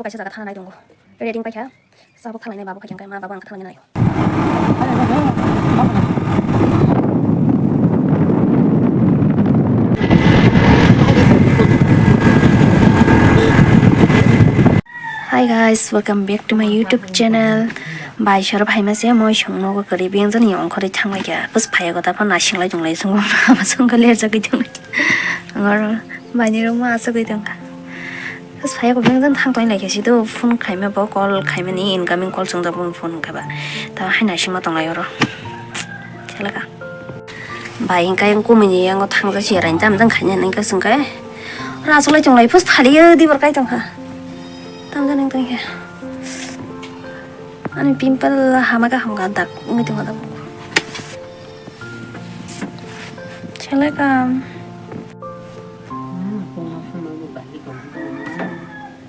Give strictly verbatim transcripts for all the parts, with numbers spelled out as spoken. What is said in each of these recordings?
Kaisa jaga thangna nai tongo. Ready wng paikha. Sabuk thanglainai, babuk khaikhe ma, babuk ang thanglainai. Hi guys, welcome back to my YouTube channel. Bai soro phaima se moi songno kwrwi beng jani ongkhorwi thanglaikha. Bus phaiya gota phano nasinglai tonglai songo. Ama songkha lerjagwi tonglai. Angoro baini room o asugwi tongkha. Bus phaiya ko beng jani thang tonglaikha si do phone khaima bo call khaimani incoming call chwngjak bo phone kha ba. Ta hai nasingma tonglai oro. Chalaka. Bai, hingke ang kumui ni yango thangjak si raini tam jang khaina nang khe swngkhe. Oro achuk lai chwng lai phus thali o dibor kai tongkha. Tam jani tongkhe. Ani pimple hama kaham ka dak wngwi tongkha dak. Chalaka.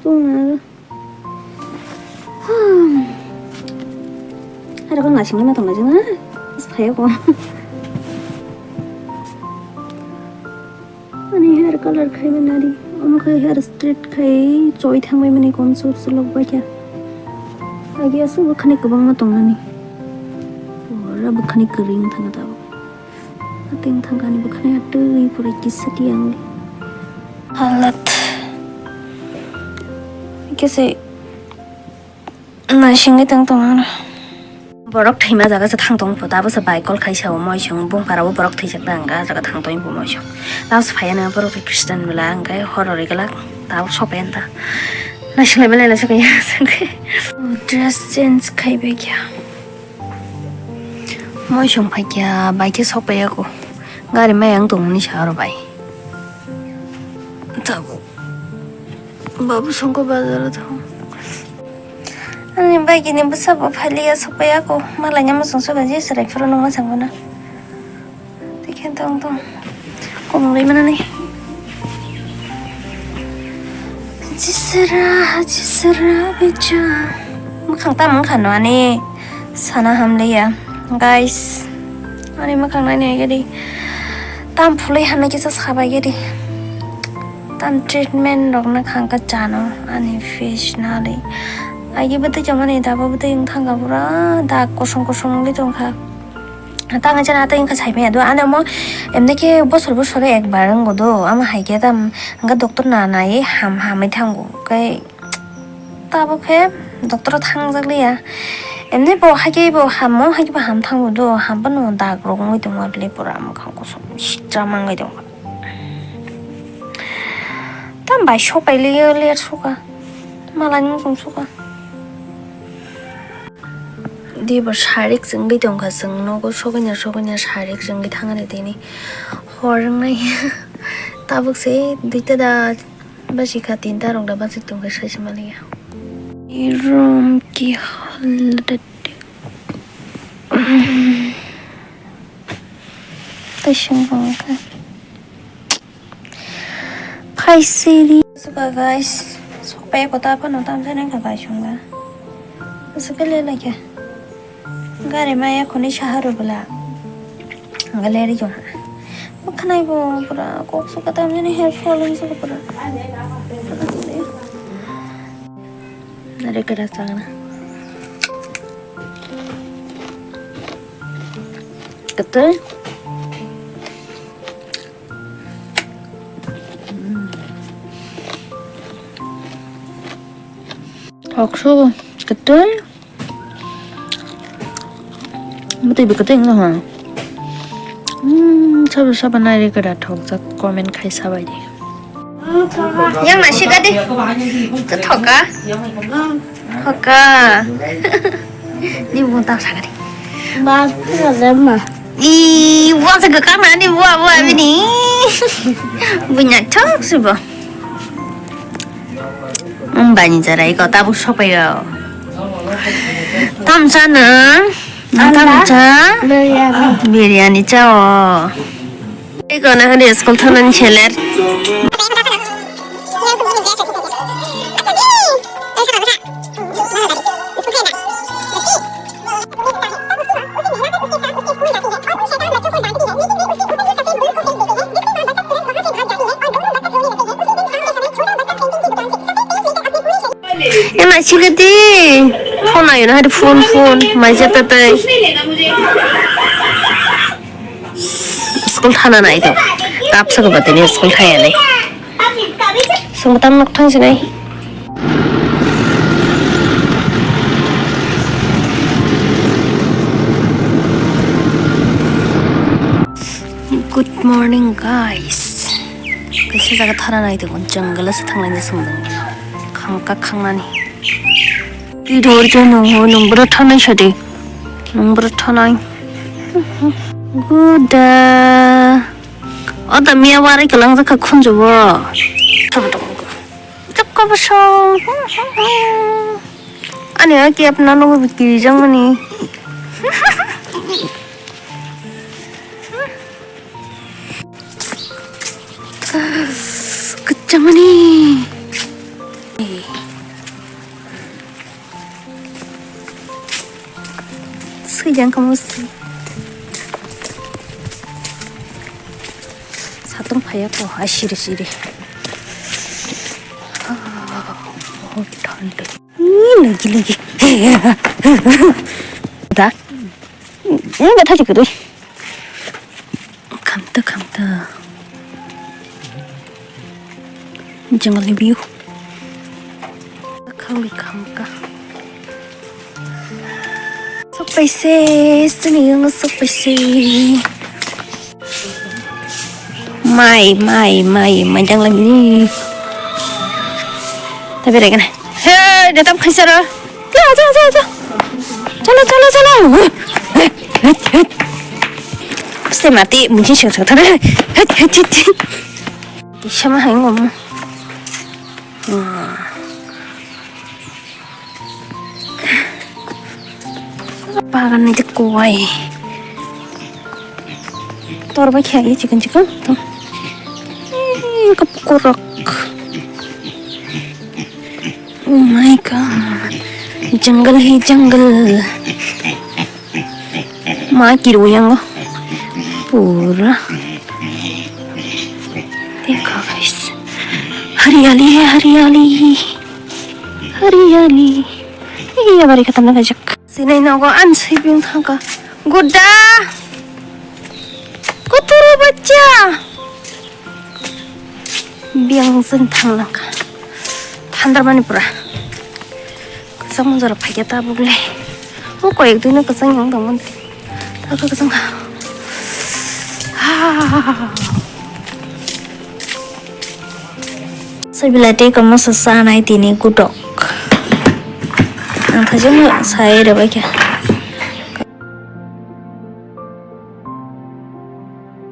Tongo. Hmm. Hair ko ngasing ma tong jana. Phai ko. Ani hair color khai ma nari. Omo khai hair straight khai choi thang bai mani kon sur sulok bai kya. Agi asu bo khani kwbang ma tong nani. Ora bo khani kwring thang ta. Ateng thangkani bwkhani atwi pura kisa tiyang. Halat. Kese naisingwi tong tong ano. Borok thwima jaga se thang tong pho, tabuk se bai call khaisa o moisong bung para o borok thwijak da hwnka jaga thang tong pho moisong. Tabuk se phaiya na borok Christian bwla hwnka hor hor iglak tabuk sopaiya ta. Naising lai belai lai sokaiya. Dress change khai bai kya. Moisong phaikya bai khe sokpaiya ko. Gari mai ang tongmani sa aro bai. Tabuk. Babu songko bazar o thang. Ani bai kini bwsa bo phaliya sokpaiya ko. Malai nya mosong soba je serai phuru nungma sangona. Tikhe tong tong. Komlai manani. Jisra, jisra becha. Mwkhang tam wngkha no ani sana hamliya. Guys, ani mwkhang nani agedi. Tam phulwi hamya kisa sabai gedi. Tam treatment rok na khang ka chano ani face nali. Agi bwtwi chomani dabo bwtwi wngthang ka pura dak kosong kosong wngwi tongkha. Tang jani atwi wngkha saimaya do, ano omo emni khe bosor bosor ekbar wngo do, amo hai khe tam wngkha doctor na naiwi ham hamwi thango, khe tabuk khe doctor o thangjak liya, emni bo hai khe bo hamo, hai khe bo ham thango do, ham phano dag rok wngwi tongo, aboni pura mwkhang kosom siksa mangwi tongo, tam bai sopai liya ler suka, malani muchung suka. Dibor sarik chwngwi tongkha, chwng nogo sokoina sokoina sarik chwngwi thangani tini hor wngnai. Tabuk se duita da bachikha, tinta rok da bachik tongkha, saisa manliya. Room ki hal. Tei song bangkha. Phaisiri. Suka guys, sokpai kota phano tam jani kha bai songla. Suka le laikha. Gari maya khoni saharu bwla. Galeri jong. Makhanai bo pura kok suka tam jani hair fall wng suka pura. Nare kera chagna. Kete. Thok so kete. Bwtwi bwkha tei wngkha. Hmm, sabo sabo nai rikha da thokjak comment khai sabai di. Yang nasi gadi. Thoka. Thoka. Ni bung tak sagari. Bas tu ada mah. I, bung sa gakang na ni bua bua bini. Bunya thok sih bo. Mbani jarai ko tabuk sopayo. Tamsa na? Tamsa? Biryani. Biryani chao. Iko na hadi school thonan cheler. Naisingkhe di. Phone naio na hari phone, phone. Maija pepe. School thana nai to. Kapsa ko batini school thaya nai. Sungtam nok thang sinai. Good morning, guys. Kaisa jaga thana nai tongo, jungle o se thanglaina songdong. Khangka khangnani. Ki dor je nung ho, nung bwrw thanai sadi. Nung bwrw thanai. Guda. O da miya wari kalang jaka khunju bo. Thum thum. Chakka bwsong. Ani o kep na nungwi bo twijang mani. Kachamani. Swijang kamu si. Satung phaya ko, asiri siri. Oh, thanda. Ih, lagi, lagi. Dak. Ini nggak tahu juga tuh. Khamta, khamta. Jungle ni view. Khangwi khamka. Sok paise, sini yung sok paise. Mai, mai, mai, mai jang lagi ni. Tapi rega na. Hei, datang kaisa ra. Ja, ja, ja, ja. Chalo, chalo, chalo. Hei, hei, hei. Pasti mati, mungkin sing sing tara. Hei, hei, hei, hei. Sama hai ngom. Bagan ni kowai. Tor bai khe ai chikon chikon. Kap korok. Oh my God. Jungle hi jungle. Ma kiru yang pura. Dekho guys. Hariyali hai hariyali. Hariyali. Iya bari khatam na kajak. Sinai nogo an sibing thangka. Guda. Kuturu bachcha. Biyang sing thang langka. Thandar mani pura. Kwchangma jora phaikhe tabuk le. O koyek dino kwchang yang tongmani. Tabuk kwchang kha. Ha. Sai belai tei kwmasa chanai tini kutok. Ang thajak no sai rwbaikha.